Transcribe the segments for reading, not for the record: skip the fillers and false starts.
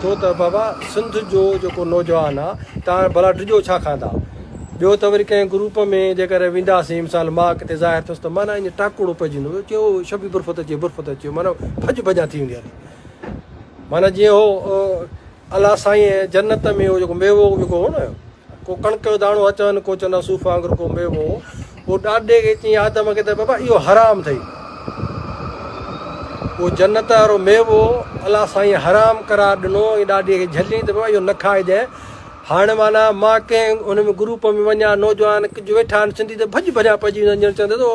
ٿو ته بابا سنڌ جو جيڪو نوجوان آ تان ڀلا ڊڄو ڇا کان ٿا. ٻيو ته وري ڪنهن گروپ ۾ جيڪڏهن وينداسين مثال مان ڪٿي ظاهر ٿيس ته معنيٰ ائين ٽاڪوڙو پئجي ويندو چيو شبي برفت اچي ويو برفت اچي ويو معنيٰ ڀڄ ڀڄان ٿي ويندي هلي معنيٰ جيئن هو الله سائين جنت ۾ هو جيڪو ميوو جيڪو هو نه ڪو ڪڻڪ جو داڻو اچن ڪو چوندا صوف وانگر ڪو ميوو هو. پوء ڏاڏي کي چيائين آدم کي ته بابا اهو حرام اٿئي. اهو جنت وارو ميوو الله سائين حرام قرار ڏنو ۽ ڏاڏي کي جهليائين ته بابا اهو نه کائجانء. هاڻ معنيٰ مان ڪنهن ان ۾ گروپ ۾ وڃان نوجوان ڪجهه ويٺا آهن سنڌي ته ڀڄ ڀڄان پئجي ويندن ڄڻ چوندي ته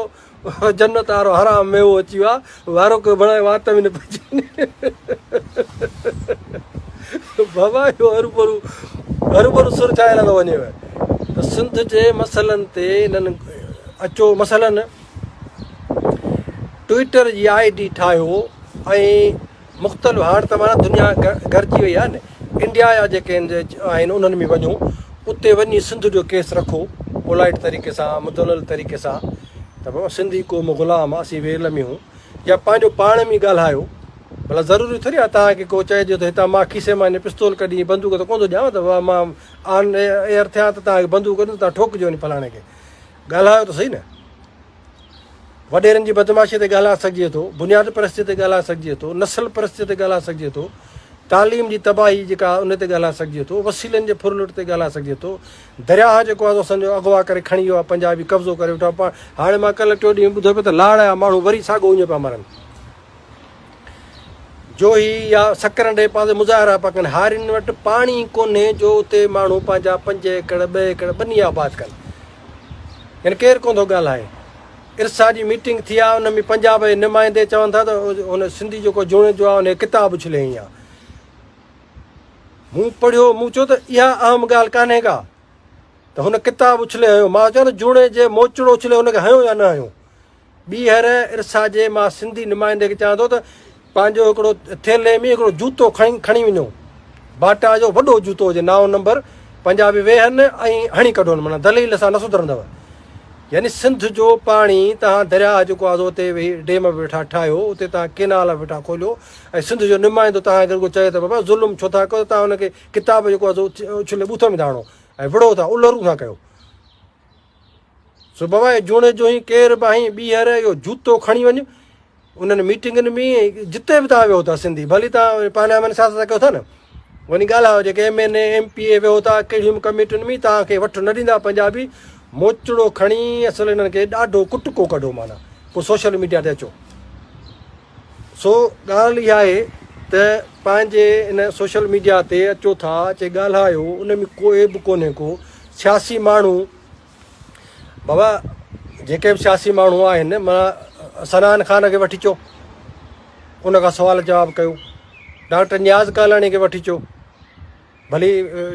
اهو جنت وارو حرام ميوو اچي ويو آهي وارو ڪيو بڻائي وات ۾ نه پئجي وڃي. بابا اهو هروڀرو هروڀرو سر ڇا هلندو وڃيو ته سنڌ جي مسئلن تي انهن اچو مثلا ٽوئٽر جي I D ٺاهيو ۽ مختلف هاڻ ته معنيٰ دنيا گرجي وئي آهي نه انڊيا جا جيڪي آهن انهن ۾ وڃو اتي وڃي سنڌ جو ڪيس رکو پولائٽ طريقي سان مدلل طريقي سان ته بابا سنڌي قوم غلام آ اسين ويل ۾ هون يا پنهنجو پاڻ ۾ ڳالهايو ڀلا ضروري ٿوري آ توهان کي ڪو چئجي ته هتان مان کيسي مان هن پستول ڪڍي بندوق ته ڪونه ٿو ڏيانو ته بابا مان آن ايئر ٿيان ته توهان کي بندوق ڏيندس توهان ٺوڪجو وڃي فلاڻي کي ڳالهايو ته صحيح نه وڏيرن جي بدمعاشي تي ڳالهائي سگهجي ٿو، بنياد پرستي تي ڳالهائي سگهجي ٿو، نسل پرستي تي ڳالهائي سگهجي ٿو، تعليم جي تباهي جيڪا آهي ان تي ڳالهائي سگهجي ٿو، وسيلن جي ڦرلٽ تي ڳالهائي سگهجي ٿو، درياهه جيڪو آهي سو اسان جو اغوا ڪري کڻي ويو آهي پنجابي قبضو ڪري ويٺو آهي پاڻ هاڻي مان ڪلهه ٽيون ڏينهن ٻڌو پيو ته لاڙ جا ماڻهو وري ساڳو اڃ پيا مرن. جوهي يا سڪرنڊ جي پاسي مظاهرا پيا ڪن، هارين وٽ پاڻي ڪونهي جو اتي ماڻهو پنهنجا پنج ايڪڙ ٻه ايڪڙ ٻني آباد ڪن. يعني ڪير ڪونه ٿو ڳالهائي. ارسا جي ميٽنگ ٿي آهي ان ۾ پنجاب جي نمائندي چون ٿا ته هن سنڌي جيڪو جوڻيجو آهي ان کي ڪتاب اڇلي هنئي آهي. مون پڙهيو مون چيو ته اها اهم ڳالهه ڪانهي ڪا ته هن ڪتاب اڇلي هنيو مان چيو ته جوڻيجي موچڙو اڇلي هن کي هنيو يا نه هنيو. ٻيهر ارسا جي مان سنڌي نمائندي کي چوان ٿو ته پنهنجو هڪڙو ٿيلهي ۾ هڪڙو جوتو کڻي کڻي وڃو باٽا جو وڏو جوتو هجي نائون نمبر پنجابي ويهن ۽ هڻي ڪڍون معنيٰ دليل سان نه سڌرندؤ يعني سنڌ جو پاڻي تهان درياهه جيڪو آهي اتي ويهي ڊيم به ويٺا ٺاهيو اتي تهان ڪينال به ويٺا کوليو ۽ سنڌ جو نمائندو تهان کي رڳو چئي ته بابا ظلم ڇو ٿا ڪيو تهان ان کي ڪتاب جيڪو آهي اڇلي ٻوٿ ۾ ٿا هڻو ۽ وڙهو ٿا الرون ٿا ڪيو سو بابا اي جوڻيجو هين ڪير به آهين ٻيهر اهو جوتو کڻي وڃ انهن ميٽنگن ۾ جتي به توهان ويهو ٿا سنڌي ڀلي توهان پارليامينٽ سياست ڪيو ٿا نه وڃي ڳالهايو جيڪي M N A M P A ويهو ٿا ڪهڙيون به ڪميٽين ۾ توهان کي وٺ نه ڏيندا پنجابي موچڙو کڻي اصل انهن کي ڏاڍو ڪٽڪو ڪڍو معنيٰ پوء سوشل ميڊيا تي اچو سو ڳالهه اها آهي ته پنهنجي ان سوشل ميڊيا تي اچو ٿا اچي ڳالهايو ان ۾ ڪو عيب ڪونهي ڪو سياسي ماڻهو بابا جيڪي به سياسي ماڻهو آهن معنيٰ صنعان خان کي وٺي چو ان کان سوال جواب ڪيو ڊاڪٽر نياز ڪالاڻي کي وٺي چو ڀلي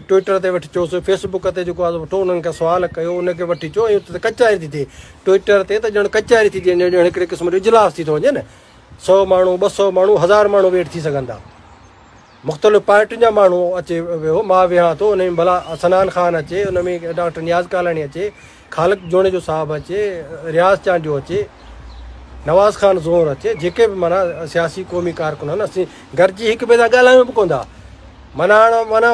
ٽوئٽر تي وٺي چوس فيس بڪ تي جيڪو آهي وٺو انهن کان سوال ڪيو ان کي وٺي چو ۽ اتي ته ڪچهري ٿي ٿئي ٽوئٽر تي ته ڄڻ ڪچهري ٿي ٿئي ڄڻ هڪڙي قسم جو اجلاس ٿي ٿو وڃي نه سو ماڻهو ٻه سو ماڻهو هزار ماڻهو ويٺ ٿي سگهن ٿا مختلف پارٽين جا ماڻهو اچي ويهو، مان ويهان ٿو، ان ۾ ڀلا صنعان خان اچي، ان ۾ ڊاڪٽر نياز ڪالاڻي اچي، خالق جوڻيجو صاحب اچي، رياض چانڊيو اچي، نواز خان زهور اچي، جيڪي به معنيٰ سياسي قومي ڪارڪن آهن، اسين گڏجي هڪ ٻئي سان ڳالهايون به ڪونه ٿا. معنيٰ هاڻ معنيٰ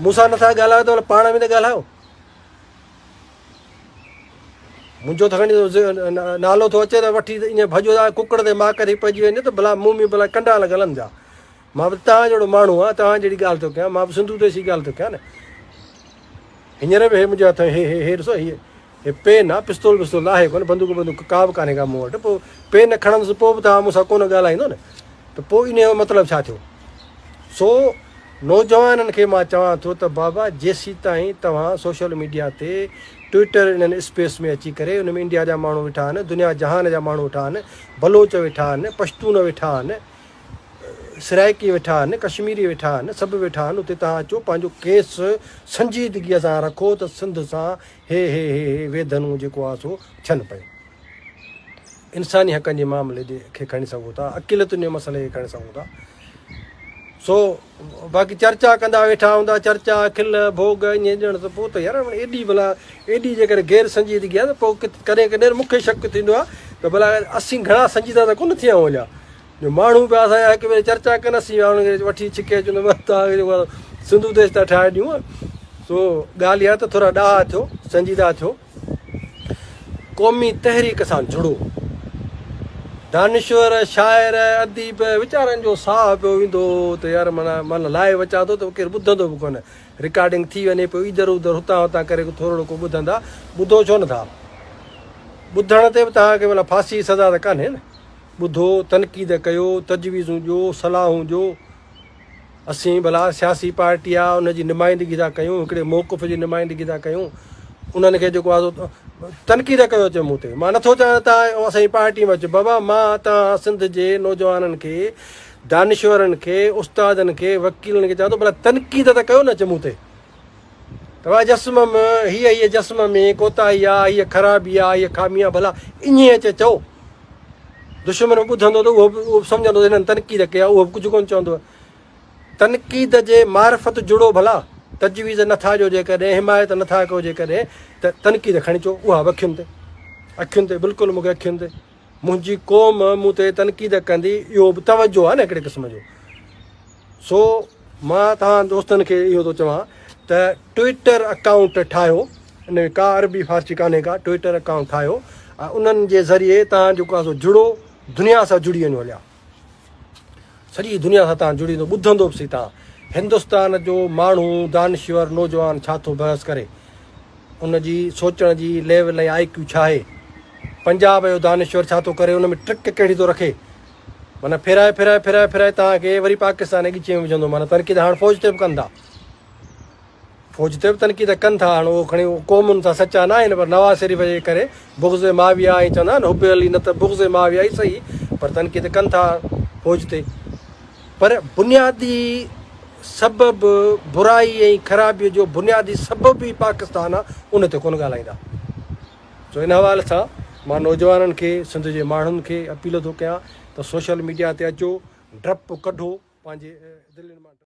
مون سان نٿا ڳالهايو ته پاڻ ۾ ته ڳالهايو. منهنجو ته کڻي نالو ٿو اچي ته وٺي ائين ڀڄو ٿا ڪڪڙ تي ماڪ ٿي پئجي وڃي ته ڀلا منهن ۾ ڀلا ڪنڊا لڳل آهن ڇا مان به توهان جهڙو ماڻهو آهيان توهان جهڙي ڳالهه ٿو ڪيان مان به سنڌو ديشي ڳالهه ٿو ڪيان نه هينئر به هي منهنجي هٿ هي هي هي ڏسو هي هي پين آهي پستول وستول آهي ڪونه بندوق بندوق ڪا به ڪانهي ڪا مون وٽ پوء پين کڻندس پوء به توهان مون سان ڪونه ڳالهائيندو نه ته پوء ان جو مطلب ڇا ٿيو سو نوجوانن کي مان چوان ٿو ته بابا جيسيتائين توهان سوشل ميڊيا تي ٽوئٽر انهن اسپيس ۾ اچي ڪري ان ۾ انڊيا جا ماڻهو ويٺا آهن دنيا جهان جا ماڻهو ويٺا آهن بلوچ ويٺا آهن پشتون ويٺا آهن سرائيڪي ويٺا آهن ڪشميري ويٺا آهن سڀ ويٺا آهن اتي توهان اچو پنهنجو ڪيس سنجيدگي سان رکو ته سنڌ سان هي هي هي هي ويڌنون جيڪو آهي سو ٿين پيون. انساني حقن جي معاملي جي کي کڻي سگهون ٿا اقليتن جي مسئلي کي کڻي سگهون ٿا سو باقي چرچا ڪندا ويٺا هوندا چرچا کل ڀوڳ ائين ڄڻ ته پوء ته يار ايڏي ڀلا ايڏي جيڪڏهن غير سنجيدگي آهي ته پوء ڪڏهن ڪڏهن مون کي شڪ ٿيندو آهي ته ڀلا اسين گهڻا سنجيده ته ڪونه ٿيا آهيون اڃا. جو ماڻهو پيا اسان جا هڪ ٻئي چرچا ڪن، اسين پيا انهن کي وٺي ڇڪي اچون ته بس توهان کي جيڪو آهي سنڌو ديش ٿا ٺاهي ڏيون. سو ڳالهه اها ته ٿورا ڏاها ٿيو، سنجيده ٿيو، قومي تحريڪ سان جڙو. دانشور، شاعر، اديب ويچارن جو ساهه پيو ويندو ته يار معنيٰ مان لائيو اچان ٿو ته ڪير ٻڌندو به ڪونه. رڪارڊنگ ٿي وڃي پوء ايڌر اوڌر هتان هتان ڪري ٿورڙو ڪو ٻڌندا، ٻڌو ڇو نٿا؟ ٻڌڻ تي به توهان کي معنيٰ ڦاسي جي سزا ته ڪانهي نه. ٻڌو، تنقيد ڪيو، تجويزون ڏيو، صلاحون ڏيو. اسين ڀلا سياسي پارٽي آ ان جي نمائندگي ٿا ڪيون، هڪڙي موقف جي نمائندگي ٿا ڪيون، انهن کي جيڪو آ سو تنقيد ڪيو اچي مون تي. مان نٿو چاهيان ته توهان اسان جي پارٽي ۾ اچو، بابا مان توهان سنڌ جي نوجوانن کي، دانشورن کي، استادن کي، وڪيلن کي چوان ٿو ڀلا تنقيد ته ڪيو نه اچي مون تي. ته ڀاء جسم م هيء هيء جسم ۾ ڪوتاهي آ، هيء خرابي آ، هيء خامي آ، ڀلا ائين اچي چئو. دشمن به ٻڌندو ته اهو به اهو به سمجهندو ته هنن تنقيد ڪئي آ، اهو به ڪجهه ڪونه چوندو. تنقيد جي معرفت جڙو ڀلا، تجويز نٿا ڏيو جيڪڏهن، حمايت نٿا ڪيو جيڪڏهن ته تنقيد کڻي چئو، اها به اکين تي، اکين تي، بلڪل مون کي اکين تي. منهنجي قوم مون تي تنقيد ڪندي، اهو به توجهه آ نه هڪڙي قسم جو. سو مان توهان دوستن کي اهو ٿو چوان ته ٽوئٽر اڪائونٽ ٺاهيو، ان ۾ ڪا عربي فارسي ڪانهي ڪا، ٽوئٽر اڪائونٽ ٺاهيو ۽ انهن جي ذريعي توهان جيڪو آهي سو جڙو، دنيا سان جڙي وڃو هليا، سڄي دنيا سان توهان جڙي ويندو، ٻڌندو به سهي توهان هندستان جو ماڻهو دانشور نوجوان ڇا ٿو بحث ڪري، ان جي سوچڻ جي ليول ۽ آئي ڪيو ڇا آهي، پنجاب جو دانشور ڇا ٿو ڪري، ان ۾ ٽرڪ ڪهڙي ٿو رکي. معنيٰ ڦيرائي ڦيرائي ڦيرائي ڦيرائي توهان کي وري پاڪستان جي ڳچيء ۾ وجهندو. معنيٰ تنقيد هاڻ فوج تي به ڪن ٿا، فوج تي به تنقيد ڪن ٿا. هاڻ اهو کڻي قومن سان سچا نه آهن، پر نواز شريف جي ڪري بغض معاويه ائين چوندا آهن، حب علي نه ته بغض معاويه ئي صحيح، پر تنقيد ڪن ٿا فوج تي. پر بنيادي سبب برائي ۽ خرابيء جو بنيادي سبب ئي پاڪستان آهي، ان تي ڪونه ڳالهائيندا. سو ان حوالي سان مان نوجوانن کي، سنڌ جي ماڻهن کي اپيل ٿو ڪيان ته سوشل ميڊيا تي اچو، ڊپ ڪڍو پنهنجي دلين مان.